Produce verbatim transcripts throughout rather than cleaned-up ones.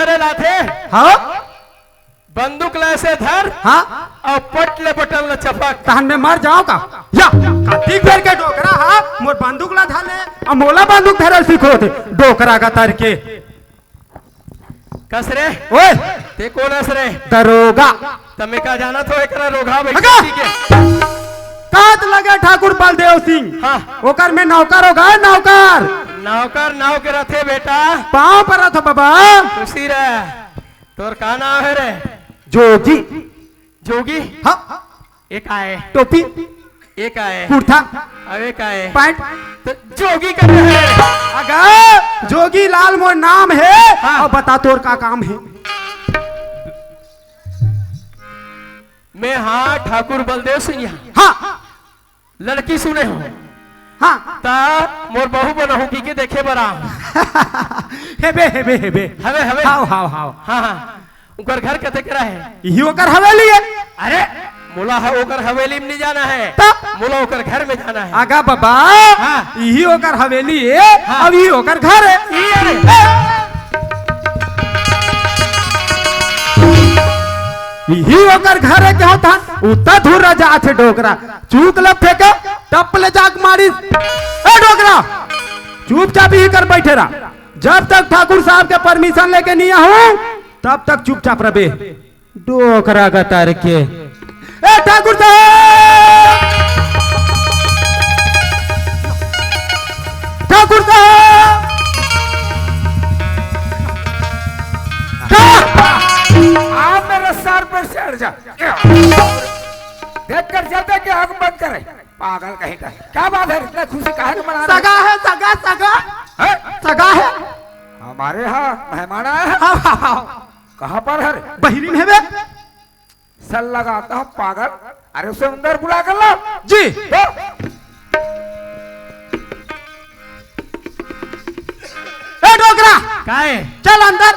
अरे लाथे, हाँ? बंदूक ला ऐसे धर, हाँ? अउ पट ले बटन ला चपक। तहन मैं मर जाओं का? या, कतिक बेर के डोकरा हा, मोर बंदूक ला धर ले, अउ मोला बंदूक धरे सीखोथे, डोकरा गतर के। कस रे? ओए! ते कोन अस रे? दरोगा। त मैं का जानत हों एकरा रोगहा बइठे हगा! के? कात लगे ठाकुर बलदेव सिंह। हाँ। ओकर मैं नौकर हों गा, नौकर। नौकर नाव के रथे बेटा। पाँव परत हों बाबा। खुशी रह। तोर का नाव हे रे? जोगी। जोगी? हाँ। एक आय। टोपी। एक आय। कुर्ता। अउ एक आय। पैंट। त जोगी कथे हे। अगा, जोगी लाल मोर नाम हे। हाँ। अउ बता तोर का काम हे? मैं हाँ ठाकुर बलदेव सिंह यहाँ। हाँ। लड़की सुने हों। हाँ। त मोर बहू बनाहूँ कहिके देखे बर आहों। हेबे, हेबे, हेबे। हवे, हवे। हाव, हाव, हाव। हाँ, हाँ। ओकर घर कते करा हे? इही ओकर हवेली हे। अरे, मोला ह-, ओकर हवेली में नहीं जाना हे। त? मोला ओकर घर में जाना हे। अगा बाबा, हाँ। इही ओकर हवेली हे, हाँ। अउ इही ओकर घर हे। इही हे। इही ओकर घर हे, कहों तहन उत्ता धुर्रा जाथे डोकरा। चूक ल फेंके, टप ले जाके मारिस। ए डोकरा, चुपचाप इही कर बइठे रह। जब तक ठाकुर साहब के permission लेके नहीं आहूँ, तब तक चुपचाप रहबे। डोकरा गतर के। ए ठाकुर साहब! ठाकुर साहब! आप मेरे सर पर चढ़ जा। देख कर जाते कि आँख बंद करे। पागल कहीं का। क्या बात है, इतना खुशी काहे को मना रहे? सगा हे, सगा, सगा। हैं? सगा हे। हमारे यहाँ मेहमान आया है। हाँ, हाँ, हाँ। कहाँ पर है रे? बहिरी में हे बे। सर लगाता हूँ पागल। अरे उसे अंदर बुला कर लाओ। जी। तो? ए डोकरा। काय? चल अंदर।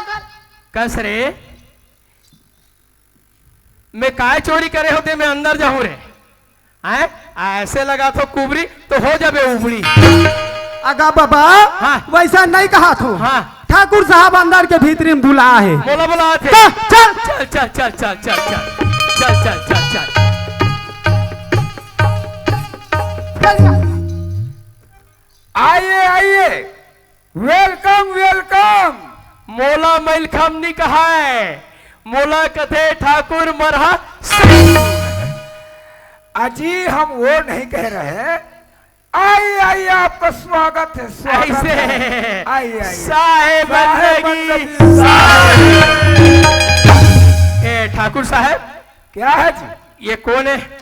कस रे? मैं काय चोरी करे हों ते मैं अंदर जाहूँ रे? हैं? अइसे लगाथों कुबरी तो हो जाबे उबरी। अगा बाबा, हाँ। वइसा नहीं कहत हों। हाँ। ठाकुर साहब अंदर के भीतरी में बुलात हे। मोला बुलात हे। चल, चल। चल, चल, चल। आइए, आइए। Welcome, welcome। मोला welcome नहीं कहाय, मोला कथे ठाकुर मरहा सिंह। अजी, हम वो नहीं कह रहे। आइए, आइए, आपका स्वागत है, स्वागत अइसे। है। आइए, आइए। साहेब साहेब बंदगी। बंदगी। साहेब। ए, ठाकुर साहेब। क्या है जी? ये कौन है?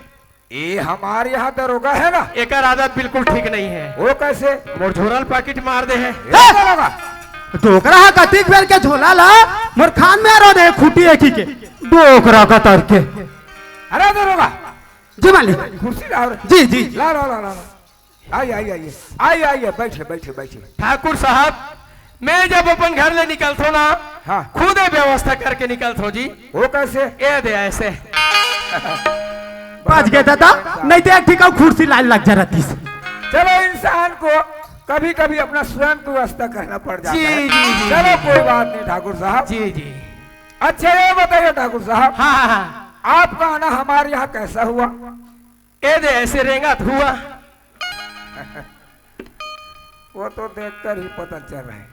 ये हमारे यहाँ दरोगा है ना। एकर आदत बिल्कुल ठीक नहीं है। वो कैसे? मोर झोरा ल पाकिट मार दे हे। ए दरोगा। डोकरा हा कतिक बेर के झोला ला मोर खान में आरो दे खूंटी एकी के। डोकरा गतर के। अरे दरोगा। जी मालिक। कुर्सी लाओ रे। जी, जी। ला, ला, ला, ला, ला। आइए, आइए, आइए। आइए, आइए, बैठिए, बैठिए, बैठिए। ठाकुर साहब, मैं जब अपन घर ले निकलथों ना, हाँ। खुदे व्यवस्था करके निकलथों जी। वो कैसे? ए दे अइसे। बच गे दादा, नहीं तो एक ठिका कुर्सी लाइन लग जा रहतीस। चलो, इंसान को कभी-कभी अपना स्वयं की व्यवस्था करना पड़ जाता जी, है। जी, जी, चलो, जी। कोई बात नहीं ठाकुर साहब। जी, जी। अच्छा, ये बताइए ठाकुर साहब, हाँ, हाँ, हाँ। आपका आना हमारे यहाँ कैसा हुआ? ए दे अइसे रेंगत हुआ। वो तो देखकर ही पता चल रहा है।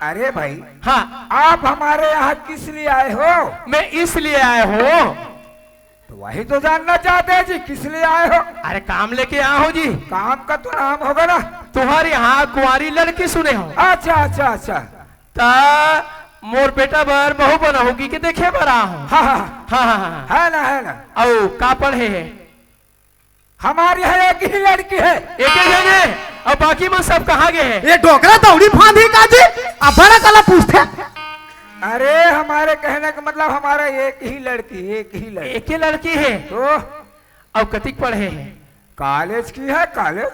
अरे भाई, हाँ। आप हमारे यहाँ किस लिए आए हो? मैं इसलिए आया हूँ। तो वही तो जानना चाहते हैं जी, किस लिए आए हो? अरे काम लेके आया हूँ जी। काम का तो नाम होगा ना। तुम्हारे यहाँ कुंवारी लड़की सुने हों। अच्छा, अच्छा, अच्छा। त मोर बेटा बर बहू बनाहूँ कहिके देखे बर आया हूँ। हाँ, हाँ, हाँ। हाँ, हाँ, हाँ। है ना, है ना। अउ का पढ़े हे? हमारे यहाँ एक ही लड़की है। एक ही जने, अउ बाकी मन सब कहाँ गे हे? ये डोकरा दौड़ी फांदी का जी, अब बड़ा कला पूछते। अरे, हमारे कहने का मतलब, हमारा एक ही लड़की, एक ही लड़की। एक ही लड़की हे? तो? अउ कतिक पढ़े हे? कॉलेज की है, कॉलेज।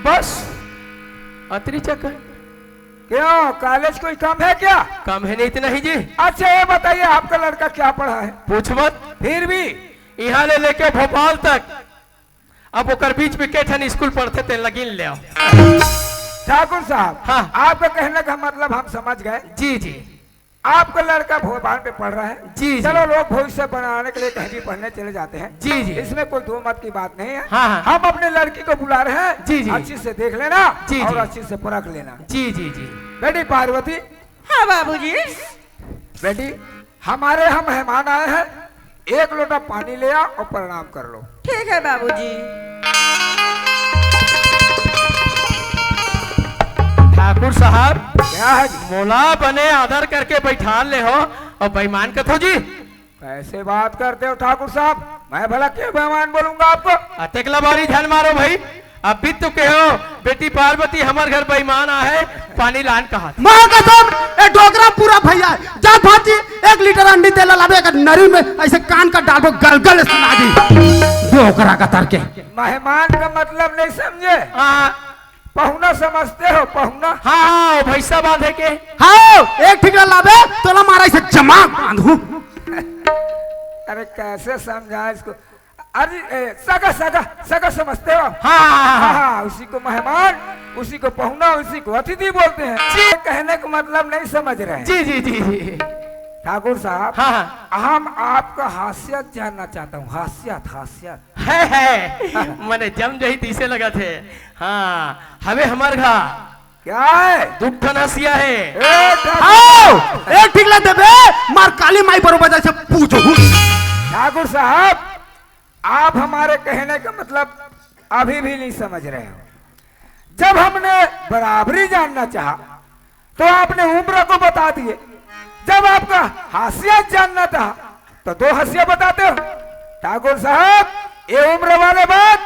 बस, अतरी चक्कर। क्यों, कॉलेज कोई कम है क्या? कम हे नहीं, इतना ही जी। अच्छा, ये बताइए, आपका लड़का क्या पढ़ा है? पूछ मत। फिर भी? यहाँ ले लेके भोपाल तक। अब ओकर बीच में के ठन स्कूल पढ़थे, तेन ला गिन ले आओ। ठाकुर साहब, हाँ। आपका कहने का मतलब हम समझ गए। जी, जी। आपका लड़का भोपाल में पढ़ रहा है। जी, जी। चलो, लोग भविष्य बनाने के लिए कहीं भी पढ़ने चले जाते हैं। जी, जी। इसमें कोई दो मत की बात नहीं है। हाँ, हाँ। हम अपने लड़की को बुला रहे हैं। जी, जी। अच्छे से देख लेना। जी, और जी। अच्छे से परख लेना। जी, जी, जी। बेटी पार्वती। हाँ बाबूजी। बेटी, हमारे यहाँ मेहमान आए हैं, एक लोटा पानी ले आओ और प्रणाम कर लो। ठीक है बाबूजी। ठाकुर साहब, क्या है जी? मोला बने आदर करके बैठाल ले हो और बेईमान कथो जी। कैसे बात करते हो ठाकुर साहब, मैं भला क्या बेईमान बोलूंगा आपको? अतेकला बारी झन मारो भाई, अभी तो कहो बेटी पार्वती हमर घर बेईमान आ है, पानी लान कहा। माँ कसम, ए डोकरा पूरा भैया, जा भाजी, एक लीटर अंडी तेल लाबे, एक नरी में ऐसे कान का डालबो, गल गल सुना दी। डोकरा का तर के। मेहमान का मतलब नहीं समझे? हाँ। पहुना समझते हो, पहुना? हाँ, हाँ, भैंसा बांधे के। हाँ, एक ठीकरा लाबे, तोला मारा इसे जमा बांधू। अरे कैसे समझा इसको? अरे, ए, सगा, सगा, सगा समझते हो? हाँ, हाँ, हाँ, हाँ। हाँ, हाँ, उसी को मेहमान, उसी को पहुना, उसी को अतिथि बोलते हैं। जी। कहने का मतलब नहीं समझ रहे हैं। जी, जी, जी, जी। ठाकुर साहब, हाँ, हाँ। हम आपका हासियत जानना चाहता हूँ, हासियत, हासियत। है, है। मने जम जही तीसे लगा थे। हाँ, हवे हमार घा। क्या है? दुख ठन हसिया है। ए, ठाकुर आओ, एक ठीक ला देबे, मार काली माई बरोबर जैसे पूछो। ठाकुर साहब, आप हमारे कहने का मतलब अभी भी नहीं समझ रहे हो। जब हमने बराबरी जानना चाहा, तो आपने उम्र को बता दिए। जब आपका हासियत जानना था, तो दो हंसिया बताते हो। ठाकुर साहब, ये उम्र वाले बात,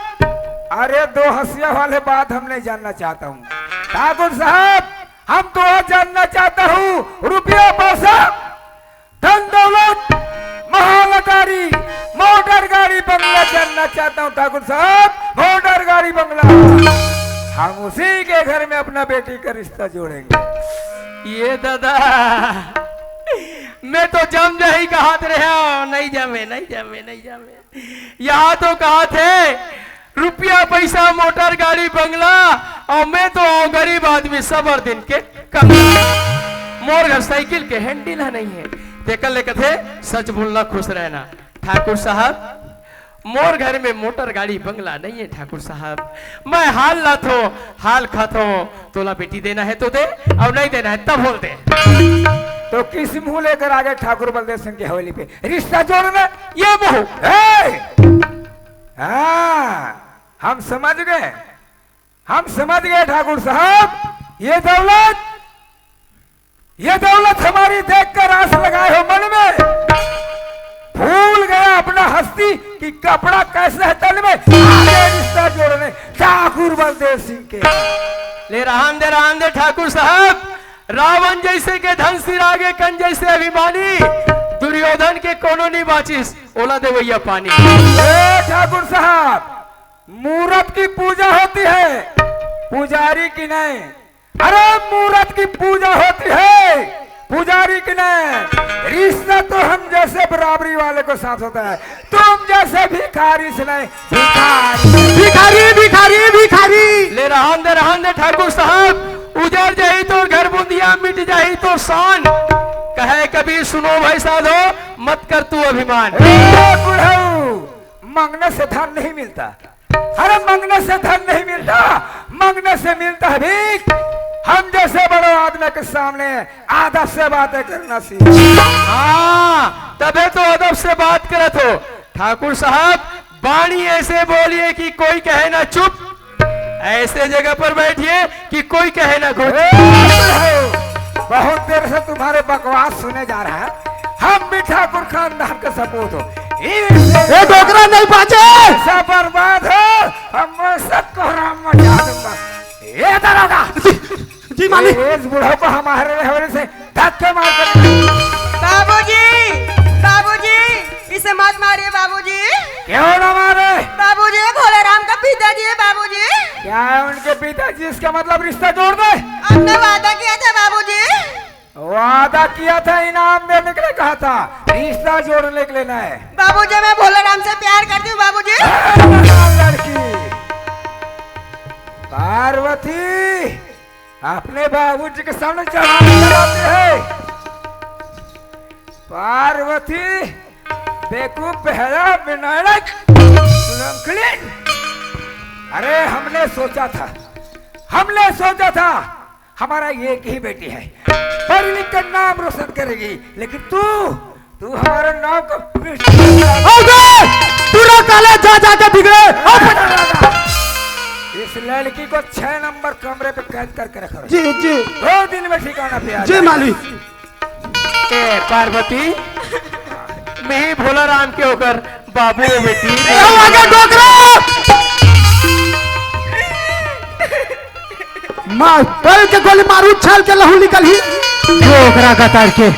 अरे, दो हंसिया वाले बात हम नहीं जानना चाहता हूँ। ठाकुर साहब, हम तो आज जानना चाहता हूँ, रुपया पैसा, धन दौलत, महल अटारी, मोटर गाड़ी बंगला जानना चाहता हूँ ठाकुर साहब, मोटर गाड़ी बंगला। हम उसी के घर में अपना बेटी का रिश्ता जोड़ेंगे। ये दादा, मैं तो जम जाही कहत रहे, नहीं जमे, नहीं जमे, नहीं जमे। यहाँ तो कहा थे रुपया पैसा, मोटर गाड़ी बंगला, और मैं तो हूँ गरीब आदमी, सबर दिन के कमला। मोर घर साइकिल के हैंडल है नहीं है, तेकर ले कथे सच बोलना, खुश रहना। ठाकुर साहब, मोर घर में मोटर गाड़ी बंगला नहीं है ठाकुर साहब। मैं हाल लाथो, हाल खाथो, तोला बेटी देना है तो दे, और नहीं देना है तब बोल दे। तो किस मुंह लेकर आ गए ठाकुर बलदेव सिंह की हवेली पे रिश्ता जोड़ने? ये मुंह। ए! हाँ, हम समझ गए, हम समझ गए ठाकुर साहब। ये दौलत, ये दौलत हमारी देखकर आस लगाए हो मन में, भूल गया अपना हस्ती कि कपड़ा कैसे है तन में। आगे रिश्ता जोड़ने ठाकुर बलदेव सिंह के। ले रहन दे, रहन दे ठाकुर साहब, रावण जैसे के धन सिर आगे, कंस जैसे अभिमानी, दुर्योधन के कोनो नहीं बाचिस, ओला देवैया पानी। ए ठाकुर साहब, मूरत की पूजा होती है, पुजारी की नहीं। अरे, मूरत की पूजा होती है, पुजारी की नहीं। रिश्ता तो हम जैसे बराबरी वाले को साथ होता है, तुम जैसे भिखारी से नहीं। भिखारी, भिखारी, भिखारी, भिखारी। ले रहन दे, रहन दे ठाकुर साहब, उजर जाही तोर घर बुंदिया, मिट जाही तोर शान। कहे कबीर सुनो भाई साधो, मत कर तू अभिमान। ए बुढ़ऊ, मांगने से धन नहीं मिलता। अरे, मांगने से धन नहीं मिलता, मांगने से मिलता है भीख। हम जैसे बड़े आदमी के सामने अदब से बातें करना सीख। हाँ, तबे तो अदब से बात करत हो। ठाकुर साहब, बाणी ऐसे बोलिए कि कोई कहे ना चुप, ऐसे जगह पर बैठिए कि कोई कहे ना कुछ। ए, बहुत देर से तुम्हारे बकवास सुने जा रहा है। हम भी ठाकुर खानदान के सपूत हो। ए डोकरा नहीं बाजे। ऐसा बर्बाद हो, हम ऐसा कोहराम मचा दूंगा। ए दरोगा, जी, जी मालिक। इस बूढ़ों को हमारे रहने से धक्के मार कर। बाबूजी, बाबूजी, इसे मत मारिए बाबूजी। क्यों ना मारे? बाबूजी, भोले राम का पिताजी है बाबूजी। क्या है उनके पिताजी? इसका मतलब रिश्ता जोड़ दे। आपने वादा किया था बाबूजी। वादा किया था, इनाम देने के लिए कहा था, रिश्ता जोड़ने के लिए नहीं। बाबूजी, मैं भोले राम से प्यार करती हूँ बाबूजी। ए, लड़की पार्वती, अपने बाबूजी के सामने जवान कराते हैं। पार्वती, बेवकूफ, बहरा, बेनालक, लंकड़िन। अरे, हमने सोचा था, हमने सोचा था, हमारा एक ही बेटी है, पढ़ लिख कर नाम रोशन करेगी, लेकिन तू, तू हमारा नाम को मिटा देगा। अबे, पूरा कॉलेज जा जा के बिगड़े। अब इस लड़की को छह नंबर कमरे पे कैद करके रखो। जी, जी। दो दिन में ठिकाना पे आ जी, जाएगा। मालिक। ए, पार्वती, मैं ही भोला राम के ओकर बाबू हो बेटी। ए, आगे डोकरा! मार, पल के गोली मारू, छाल के लहू निकलही। डोकरा गतर के।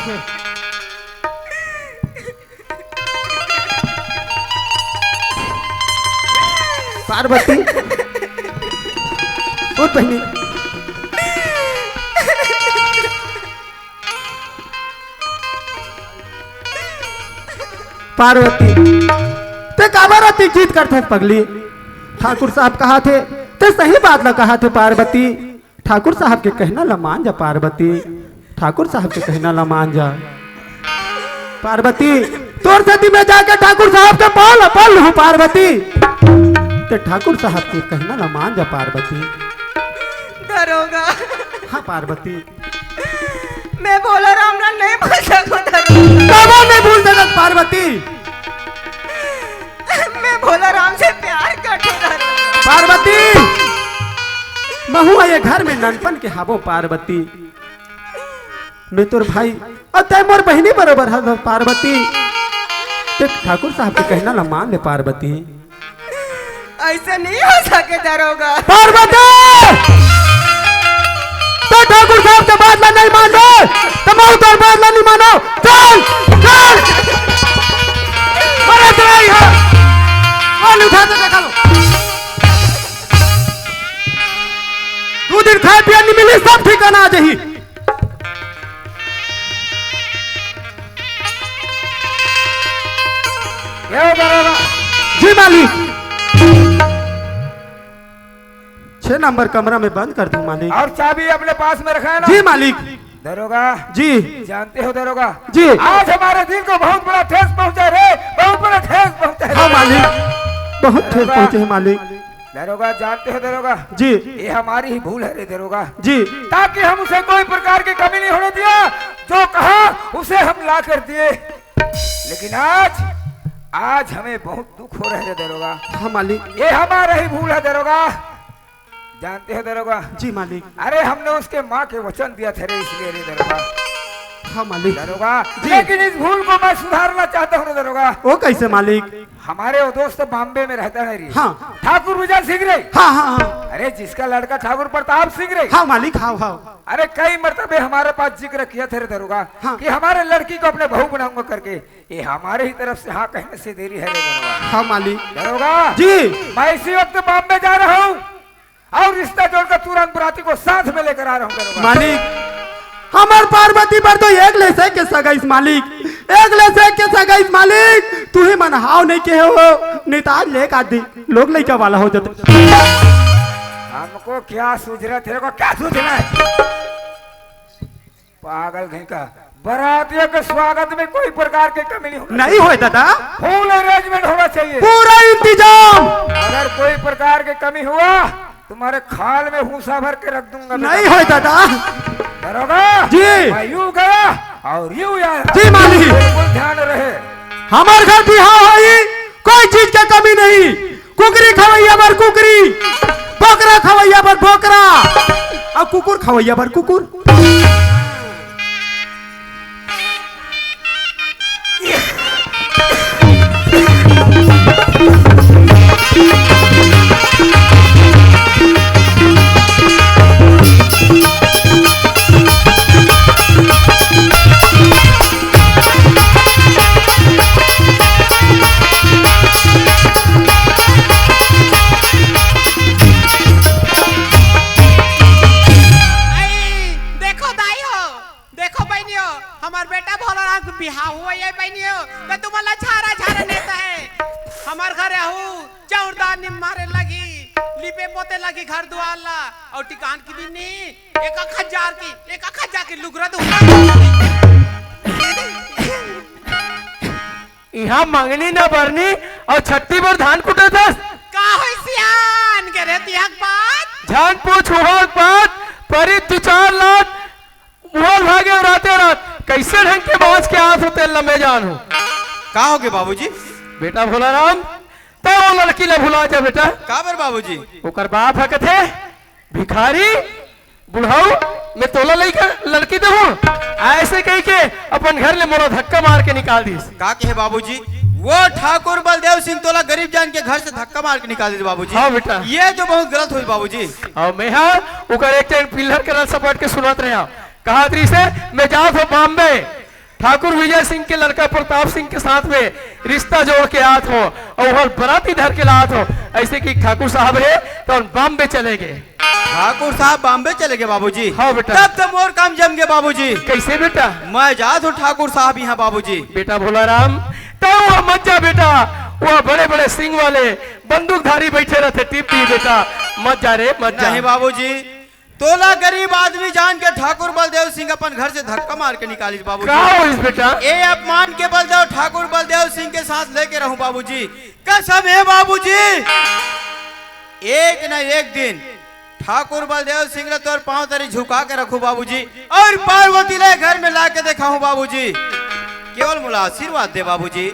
पार्वती, उठ बहिनी। पार्वती, ते काबर अति जिद करथस पगली? ठाकुर साहब कहाथे, ते सही बात ला कहाथे पार्वती। ठाकुर साहब के कहना ला मान जा पार्वती, ठाकुर साहब के कहना ला मान जा। पार्वती, तोर सेती मैं जाके ठाकुर साहब के पाँव ला पड़ लूँ पार्वती, ते ठाकुर साहब के कहना ला मान जा पार्वती। दरोगा। हाँ पार्वती। मैं भोला राम ला नहीं भूल सकूं दरोगा। कबो नहीं भूल सकत पार्वती। मैं भोला राम से प्यार करथों दरोगा। पार्वती, महूं ये घर में ननपन के हावों पार्वती। मैं तोर भाई अउ तैं मोर बहिनी बरोबर हस पार्वती। ते ठाकुर साहब के कहना ला मान ले पार्वती। ऐसे नहीं हो सके दरोगा। पार्वती! तो ठाकुर साहब के बात ला नहीं मान रहे, तो मैं तोर बात ला नहीं मानो। चल, चल। मरे तो नहीं है। कौन उठा के देखा लो। दो दिन खाए पिए नहीं मिली, सब ठिकाना आ जाही। ये दरोगा। जी मालिक। छह नंबर कमरा में बंद कर दो मालिक। और चाबी अपने पास में रखा है ना? जी मालिक। दरोगा। जी। जानते हो दरोगा? जी। आज हमारे दिल को बहुत बड़ा ठेस पहुंचा रे, बहुत बड़ा ठेस पहुंचा रे। हाँ मालिक, बहुत ठेस दरोगा। पहुंचे है मालिक। दरोगा, जानते हो दरोगा? जी। ये हमारी ही भूल है रे दरोगा। जी। ताकि हम उसे कोई प्रकार की कमी नहीं होने दिया, जो कहा उसे हम ला कर दिए। लेकिन आज, आज हमें बहुत दुख हो रहा है रे दरोगा। हाँ मालिक। ये हमारा ही भूल है दरोगा। जानते हो दरोगा? जी मालिक। अरे हमने उसके माँ के वचन दिया था रे, इसलिए रे दरोगा। हाँ मालिक। दरोगा, जी। लेकिन इस भूल को मैं सुधारना चाहता हूँ रे दरोगा। वो कैसे मालिक? हमारे वो दोस्त बॉम्बे में रहता है रे। हाँ। ठाकुर विजय सिंह रे। हाँ, हाँ, हाँ। अरे जिसका लड़का ठाकुर प्रताप सिंह रे। हाँ मालिक, हाँ, हाँ। अरे कई मर्तबे हमारे पास जिक्र किया था रे दरोगा, हाँ। कि हमारे लड़की को अपने बहू बनाऊंगा करके। ये हमारे ही तरफ से हाँ कहने से देरी है रे दरोगा। हाँ मालिक। दरोगा, जी। मैं इसी वक्त बॉम्बे जा रहा हूँ और रिश्ता जोड़कर तुरंत बराती को साथ में लेकर आ रहा हूँ दरोगा। मालिक, हमार पार्वती बर तो एक ले से के सगाईस मालिक, एक ले से के सगाईस मालिक, तू ही मन हाव नहीं के हो, नहीं तो आज लेक आदि लोग लइका वाला हो जाते। हमको क्या सूझ रहा है, तेरे को क्या सूझ रहा है? पागल कहीं का। बरातियों के स्वागत में कोई प्रकार की कमी नहीं होनी नहीं होए दादा। फुल अरेंजमेंट होना चाहिए। पूरा इंतजाम। अगर कोई प्रकार की कमी हुआ, तुम्हारे खाल में भूसा भर के रख दूंगा बेटा। नहीं होए दादा। दरोगा, जी। मैं यूं गया और यूं आया। जी मालिक। बिल्कुल ध्यान रहे। हमार घर बिहाव होई, कोई चीज के कमी नहीं। कुकरी खवैया बर कुकरी, बोकरा खवैया बर बोकरा, अउ कुकुर खवैया बर कुकुर। आई, देखो दाई हो, देखो बहनियो, हमार बेटा भोलाराम के बिहाव हुआ ये बहनियो, तो तुमन ला झारा झारा नेता है। हमार घर आहू चाउर दाल निम्मारे लगी, लिपे पोते लगी घर दुआर ला, अउ टिकान के दिन नी, एक अखा जार की, एक अखा जाके लुगरा धोना। इहाँ मंगनी न बरनी अउ छट्ठी बर धान कुटत हस। का होय सियान के रे तिहक बात? झन पूछ उहक बात, परी दू चार लात, मोल भागे अउ राते रात। कइसे ढंग के बांच के आत हो तेला मैं जानहूं। का होगे बाबूजी? बेटा भोला राम, तैं ओ लड़की ला भुला जा बेटा। काबर बाबूजी? ओकर बाप ह कथे, भिखारी, बुढ़ऊ, मैं तोला लइका लड़की देहूं। अइसे कहिके अपन घर ले मोला धक्का मार के निकाल दिस। का कहे बाबूजी? वो ठाकुर बलदेव सिंह तोला गरीब जान के घर से धक्का मार के निकाल दिस बाबूजी। हाँ बेटा। ये तो बहुत गलत होइस बाबूजी। अउ मैं हा ओकर एक ठन पिल्लर के रल सपाट के सुनत रहेंव। कहत रहिस हे, मैं जात हों बॉम्बे। ठाकुर विजय सिंह के लड़का प्रताप सिंह के साथ में रिश्ता जोड़ के आत हों अउ ओहर बराती धर के लात हों। अइसे कि ठाकुर साहब हे त बॉम्बे चले गे। ठाकुर साहब बॉम्बे चले गे बाबूजी? हाँ बेटा। तब तो मोर काम जम गे बाबूजी। कइसे बेटा? मैं जात हों ठाकुर साहब इहाँ बाबूजी। बेटा भोला राम, तैं ओ मत जा बेटा, ओ बड़े-बड़े सिंग वाले बंदूकधारी बइठे रहिथे टीप टीप बेटा, मत जा रे, मत जा। नहीं बाबूजी, तोला गरीब आदमी जान के ठाकुर बलदेव सिंह अपन घर से धक्का मार के निकालिस बाबूजी। का होइस बेटा? ए अपमान के बलदेव ठाकुर बलदेव सिंह के साथ लेके रहूं बाबूजी। कसम हे बाबूजी, एक न एक दिन ठाकुर बलदेव सिंह ला तोर पांव तरी झुका के रखहूं बाबूजी, अउ पार्वती ला घर में लाके देखाहूं बाबूजी। केवल मोला आशीर्वाद दे बाबूजी।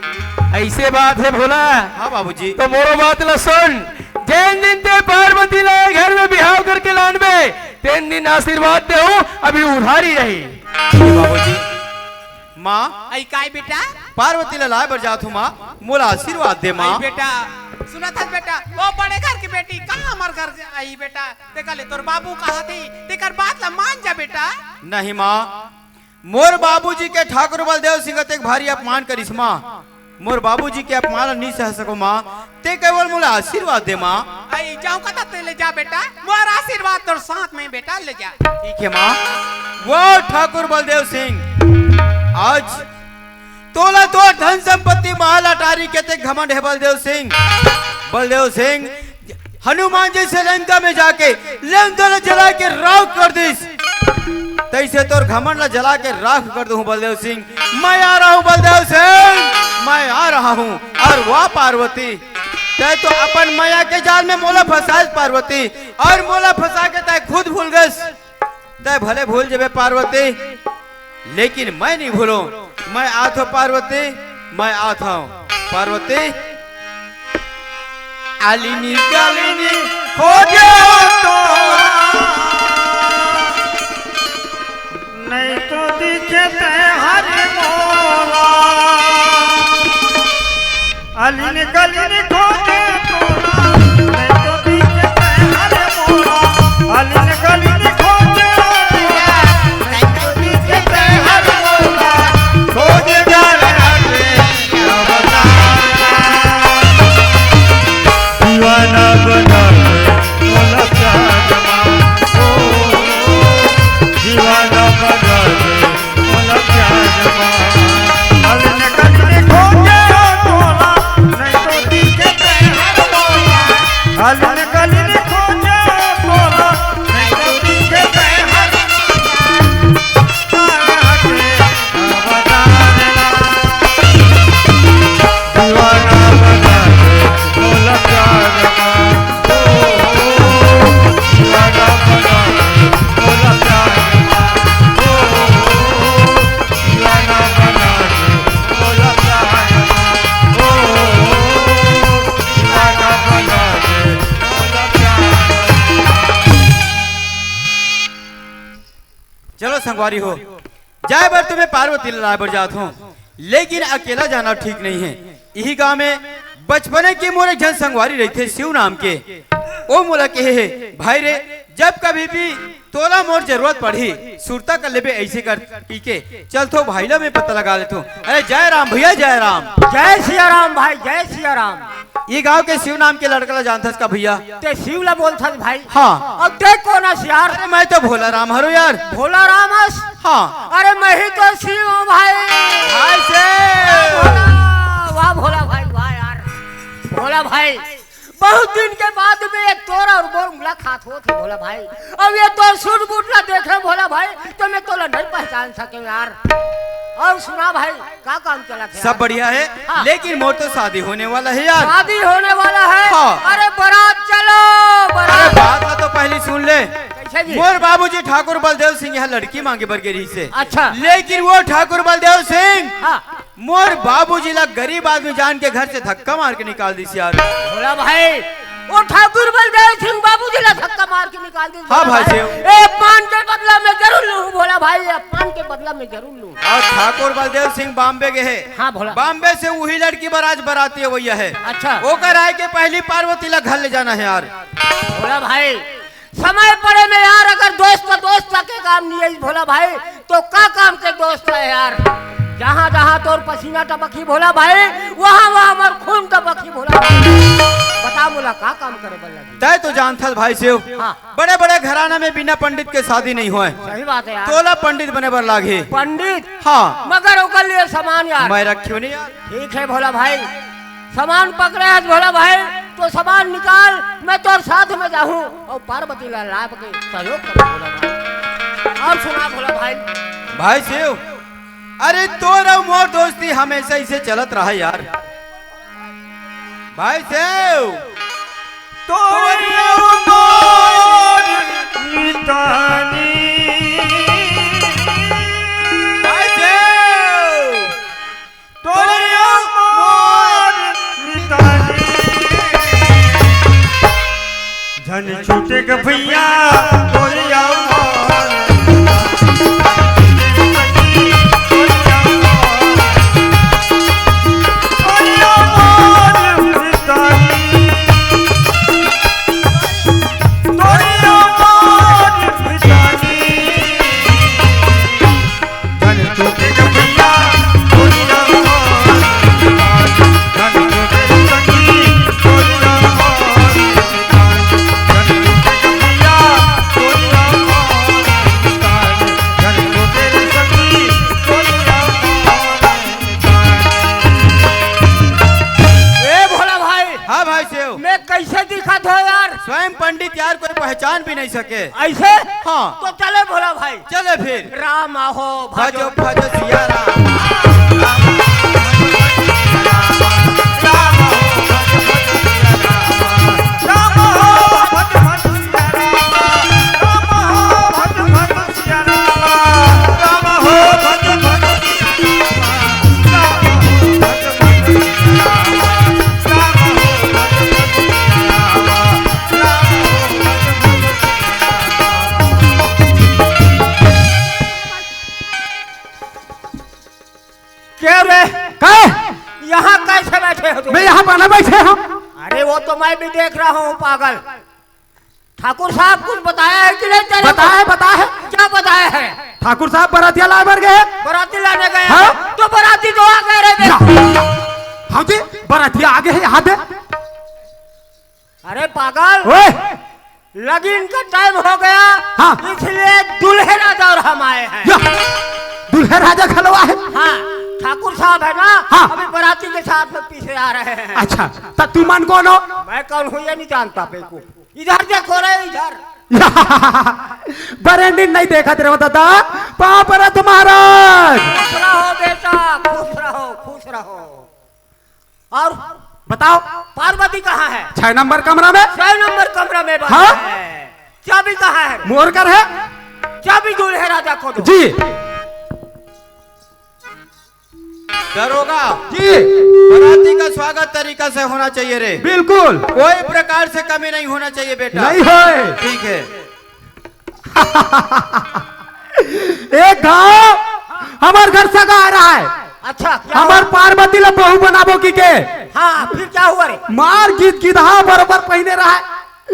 अइसे बात हे भोला? हाँ बाबूजी। त मोरो बात ला सुन, जेन दिन तैं पार्वती ला घर में बिहाव करके लानबे, तेन दिन आशीर्वाद देहूं, अभी उधारी रही। बाबूजी। माँ। अई काय बेटा? पार्वती ला लाय बर जात हों माँ, मोला आशीर्वाद दे माँ। अई बेटा, सुनत हस बेटा, ओ बड़े घर के बेटी कहाँ हमर घर से आई बेटा? तेकर ले तोर बाबू कहत हे, तेकर बात ला मान जा बेटा। नहीं माँ, मोर बाबूजी के ठाकुर बलदेव सिंह अतेक भारी अपमान करिस माँ, मोर बाबूजी के अपमान ला नी सह सकों माँ, तैं केवल मोला आशीर्वाद दे माँ। अई जाहूं कथा तैं ले जा बेटा, मोर आशीर्वाद तोर साथ में बेटा, ले जा। ठीक हे माँ। वो ठाकुर बलदेव सिंह, आज तोला तोर धन संपत्ति महल अटारी के अतेक घमंड हे बलदेव सिंह। बलदेव सिंह, हनुमान जइसे लंका में जाके लंका ला जला के राख कर दिस, तइसे तोर घमंड ला जला के राख कर दूं बलदेव सिंह। मैं आ रहा हूँ बलदेव सिंह, मैं आ रहा हूँ। अउ वाह पार्वती, तैं तो अपन मया के जाल में मोला फंसायस पार्वती, अउ मोला फंसा के तैं खुद भूल गेस। तैं भले भूल जबे पार्वती, लेकिन मैं नहीं भूलों। मैं आत हों पार्वती, मैं आत हों पार्वती। अलिनी गलिनी खोजे तो, नहीं तो दिखे तैं हर मोला। अलिन गलिन खोजे तोला, नहीं तो दिखे तैं हर मोला। अलिन गलिन खोजे तोला, नहीं तो दिखे तैं हर मोला। खोजे जा रहा है अवतार। दीवाना बना दे मोला प्यार मा, ओ, दीवाना बना दे मोला प्यार मा। अलिन गलिन खोजे तोला, नहीं तो दिखे तैं हर मोला। अलिन गलिन खोजे तोला, नहीं तो दिखे तैं हर मोला। दीवाना बना दे मोला प्यार मा। चलो संगवारी हो, जाय बर तो मैं पार्वती ला लाय बर जात हों, लेकिन अकेला जाना ठीक नहीं हे। इही गांव में बचपने के मोर एक झन संगवारी रहिथे शिव नाम के, ओ मोला कहे हे, "भाई रे, जब कभी भी तोला मोर जरूरत पड़ही, सुरता कर लेबे, अइसे कर," कहिके। चल तो भाई ला मैं पता लगा लेथों। अरे जय राम भैया, जय राम। जय सिया राम भाई, जय सिया राम। ये गांव के शिव नाम के लड़का ला जानथस का भैया? तैं शिव ला बोलथस भाई? हाँ। अउ तैं कोन हस यार? अरे मैं तो भोला राम हरों यार। भोला राम हस? हाँ। अरे मैं ही तो शिव हूँ भाई। भाई से। भोला, वाह भोला भाई, वाह यार। भोला भाई, बहुत दिन के बाद में ये तोर अउ मोर मुलाकात होत हे भोला भाई। अब ये तोर सूट बूट ला देखें भोला भाई, त मैं तोला नहीं पहचान सकें यार। अउ सुना भाई, का काम चलत हे सब यार? बढ़िया हे, हाँ। लेकिन मोर तो शादी होने वाला हे यार। शादी होने वाला हे? हाँ। अरे बारात चलो, अरे बारात। बात ला तो पहली सुन ले। कैसे जी? मोर बाबूजी ठाकुर बलदेव सिंह यहाँ लड़की मांगे बर गे रहिस हे। अच्छा। लेकिन वो ठाकुर बलदेव सिंह हाँ। मोर बाबूजी ला गरीब आदमी जान के घर से धक्का मार के निकाल दिस यार। भोला भाई, वो ठाकुर बलदेव सिंह बाबूजी ला धक्का मार के निकाल दिस हाँ भोला भाई भाई। साहब। ए, अपमान के बदला मैं जरूर लूँ भोला भाई, अपमान के बदला मैं जरूर लूँ। अउ ठाकुर बलदेव सिंह बॉम्बे गे हे। हाँ भोला। बॉम्बे से उही लड़की बर आज बराती अवइया हे। अच्छा। ओकर आए के पहली पार्वती ला घर ले जाना हे यार। भोला भाई, समय पड़े में यार, अगर दोस्त का दोस्त तक के काम नहीं है भोला भाई, तो का काम के दोस्त हे यार? जहाँ जहाँ तोर पसीना टपकही भोला भाई, वहाँ वहाँ हमर खून टपकही भोला भाई। बता मोला का काम करे बर लगही? तैं तो जानथस भाई साहब, हाँ। बड़े बड़े घराना में बिना पंडित के शादी नहीं होय। सही बात हे यार। तोला पंडित बने बर लागही। पंडित? हाँ। मगर ओकर लिए सामान यार। मैं रखियो नहीं यार। ठीक हे भोला भाई, सामान पकड़े हस भोला भाई, तो सामान निकाल, मैं तोर साथ में जाहूँ अउ पार्वती ला लाभ के सहयोग करहूँ भोला भाई। अउ सुना भोला भाई। भाई साहब, अरे तोर अउ मोर दोस्ती हमेशा इसे चलत रहा यार। भाई साहब, तोर अउ मोर मितानी। भाई साहब, तोर अउ मोर मितानी। झन छूटे के भैया तोर अउ मोर। ए भोला भाई, हाँ भाई साहब। मैं कैसे दिखत हो यार? स्वयं पंडित यार, कोई पहचान भी नहीं सके। ऐसे? हाँ। तो चले भोला भाई। चले फिर। राम हो भजो भजो सिया राम। क्या रे? का? यहाँ कैसे बैठे हो तुम? मैं यहाँ बना बैठे हूँ। अरे वो तो मैं भी देख रहा हूँ पागल। ठाकुर साहब कुछ बताया है कि नहीं तेरे को? बताया है, बताया है। क्या बताया है? ठाकुर साहब बरातिया लाए बर गए हैं। बराती लाने गए हैं? हाँ। तो बराती तो आ गए रे बे। हाँ जी, बरातिया आ गए हैं यहाँ पे। अरे पागल, ओए! लगीन का टाइम हो गया, हाँ। इसलिए दूल्हे राजा और हम आए हैं। या, दूल्हे राजा खलवा है? हाँ, ठाकुर साहब है ना, हाँ। अभी बराती के साथ में पीछे आ रहे हैं। अच्छा, तो तू मन कौन हो? मैं कौन हूँ ये नहीं जानता बेवकूफ। इधर देखो रे, इधर। बरेंडी नहीं देखा तेरे दादा, पाँव पड़त महाराज। खुश रहो बेटा, खुश रहो, खुश रहो। और बताओ। पार्वती कहाँ है? छह नंबर कमरा में। छह नंबर कमरा में बंद हाँ? है। चाबी कहाँ है? मोर कर है। चाबी दूल्हे राजा को दो। जी। दरोगा जी। बराती का स्वागत तरीका से होना चाहिए रे। बिल्कुल। कोई प्रकार से कमी नहीं होना चाहिए बेटा। नहीं होए। ठीक है। एक घाव हमर घर सगा आ रहा है। अच्छा, क्या हमर हुआ? पार्वती ला बहू बनाबो की के। हाँ, फिर क्या हुआ रे? मार गिदगिदहा बरोबर पहिने रहा है।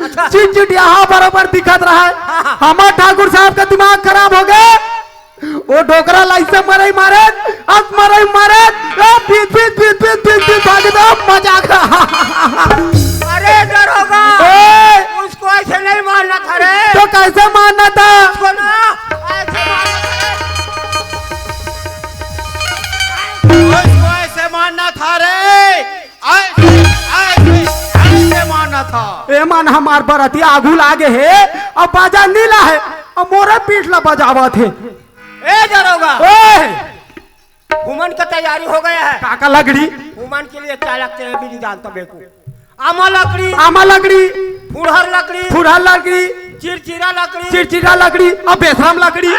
अच्छा। चिटचिटियाहा बरोबर दिखत रहा है। हाँ, हाँ। हमर ठाकुर साहब का दिमाग खराब हो गए। वो डोकरा ला ऐसे मरई मारे, अस मरई मारे, ए, बीच, बीच, बीच, बीच, बीच, बीच भाग दे, मजाक। अरे दरोगा, ए! उसको ऐसे नहीं मारना था रे। तो कैसे मारना था? उसको ना, ऐसे मारना था रे। उसको ऐसे मारना था रे। ऐसे, ऐसे, ऐसे मारना था। ए मन हमार बरतिया आगू लागे हे, अब बाजा नी ला हे, अब मोरे पीठ ला बजावत हे। ए दरोगा। ओए! हुमन का तैयारी हो गया है। का का लकड़ी? हुमन के लिए क्या लगते हैं, भी नहीं जानता बेवकूफ। आमा लकड़ी, आमा लकड़ी, फुड़हर लकड़ी, फुड़हर लकड़ी, चिरचिरा लकड़ी, चिरचिरा लकड़ी, अब बेशरम लकड़ी।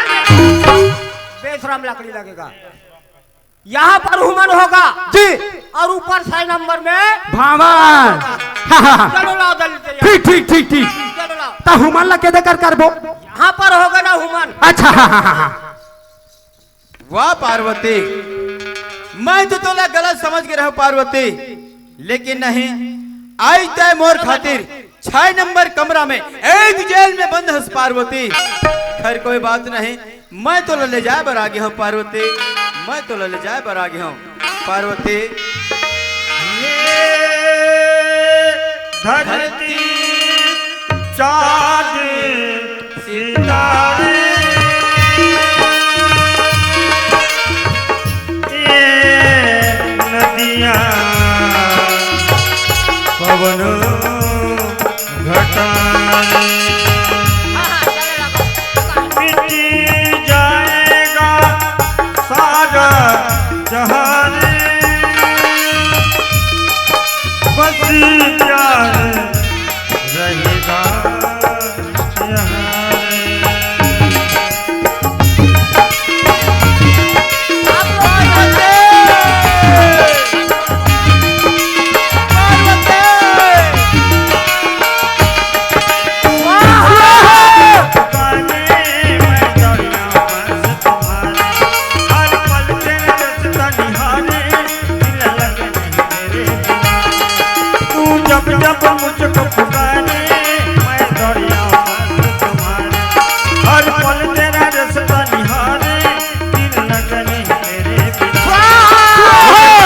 बेशरम लकड़ी लगेगा। यहाँ पर हुमन होगा जी। और ऊपर सै नंबर में भावन। चलो लाओ दलित तैयार। ठीक, ठीक, ठीक, ठीक। चलो लाओ। त हुमन ला के देकर करबो? यहाँ पर होगा ना हुमन। अच्छा, हाँ, हाँ, हाँ, हाँ। वाह पार्वती, मैं तो तोला गलत समझ के रहूं पार्वती, लेकिन नहीं, आज तय मोर खातिर छह नंबर कमरा में एक जेल में बंद हस पार्वती। खैर कोई बात नहीं, मैं तोला ले जाए बर आ गे हूं पार्वती, मैं तोला ले जाए बर आ गे हूं पार्वती। ये धरती चांद सितारे, ये नदियाँ पवन घटा रे। मिट जाएगा सारा जहां रे, बस प्यार रहेगा यहाँ रे। तू जब जब मुझको पुकारे, मैं दौड़िया पास तुम्हारे। हर पल तेरा रास्ता निहारे, दिल लगन मेरे बिना। स्वाहा!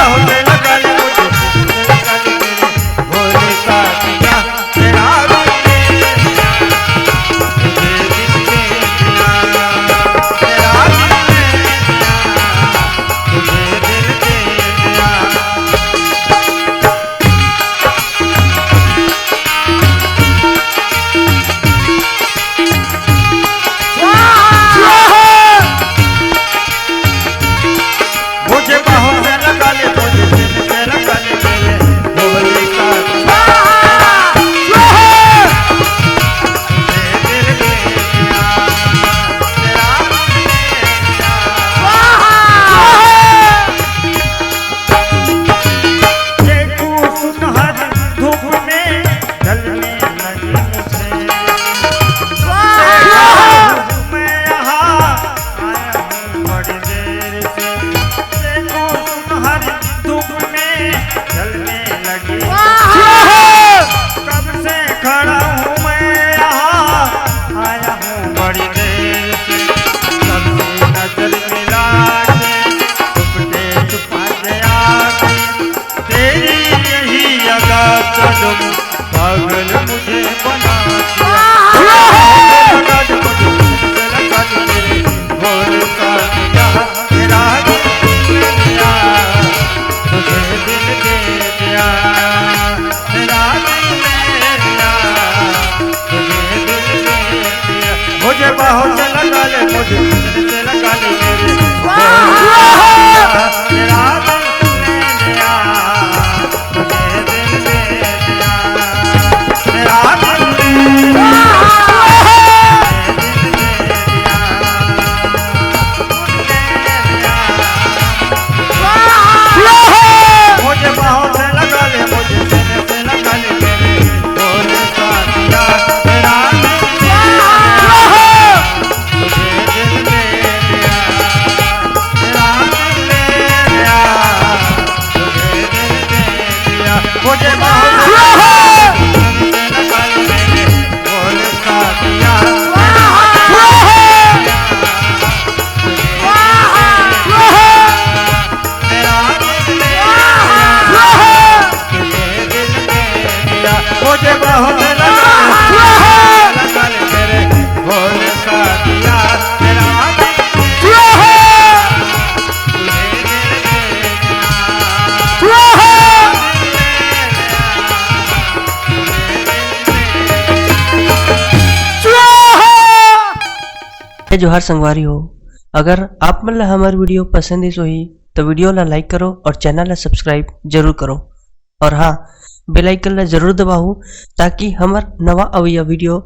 होने लगा ये मुझे, होने लगा ये मेरे, होने का दिया तेरा रंग मेरे बिना। तुझे दिल दे दिया, तेरा रंग मेरे बिना, तुझे दिल दे दिया। मुझे बाहों में लगा ले, मुझे दिल से लगा ले, मेरे होली का स्वाहा। स्वाहा। देखूं सुनहरी धूप में ढलने लगी मुझे। स्वाहा। मैं यहाँ आया हूँ बड़ी देर से। देखूं सुनहरी धूप में ढलने लगी। स्वाहा। कब से खड़ा हूँ मैं यहाँ, आया हूँ बड़ी देर से। सबसे नजर मिला के, छुपते छुपा गया। तेरी यही अदा सनम, पागल मुझे बना दिया। लगा दे मुझे, लगा दे मेरे, बोल का दिया, तेरा दिल ले लिया, तुझे दिल दे दिया, तेरा दिल ले लिया, तुझे दिल दे दिया। मुझे बाहों से लगा ले, मुझे सीने से लगा ले मेरे, बोल का दिया, तेरा दिल ले लिया। तुझे दिल दे दिया, मेरा दिल दे दिया, तुझे दिल दे दिया, तुझे दिल दे दिया। मुझे बाहों से लगा ले, मुझे सीने से लगा ले, मेरे बोल का दिया, मेरा दिल दे दिया। तुझे दिल दे दिया, तेरा दिल ले गया, तुझे दिल दे दिया। मुझे बहुत बोल का दिया, तेरा दिल ले गया, तुझे दिल दे दिया। तेरा दिल ले गया, तुझे दिल दे दिया। मुझे बहुत लगा, लगा मेरे बोल का दिया। तेरा दिल ले गया, तुझे दिल दे दिया। जय जोहार संगवारी हो, अगर आप मन ला हमर video पसंद आइस होही तो video ला like करो और channel ला subscribe जरूर करो। और हाँ, bell icon ला जरूर दबाहू, ताकि हमर नवा अवइया video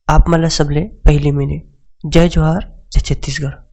आप मन ला सबले पहली मिले। जय जोहार, जय छत्तीसगढ़।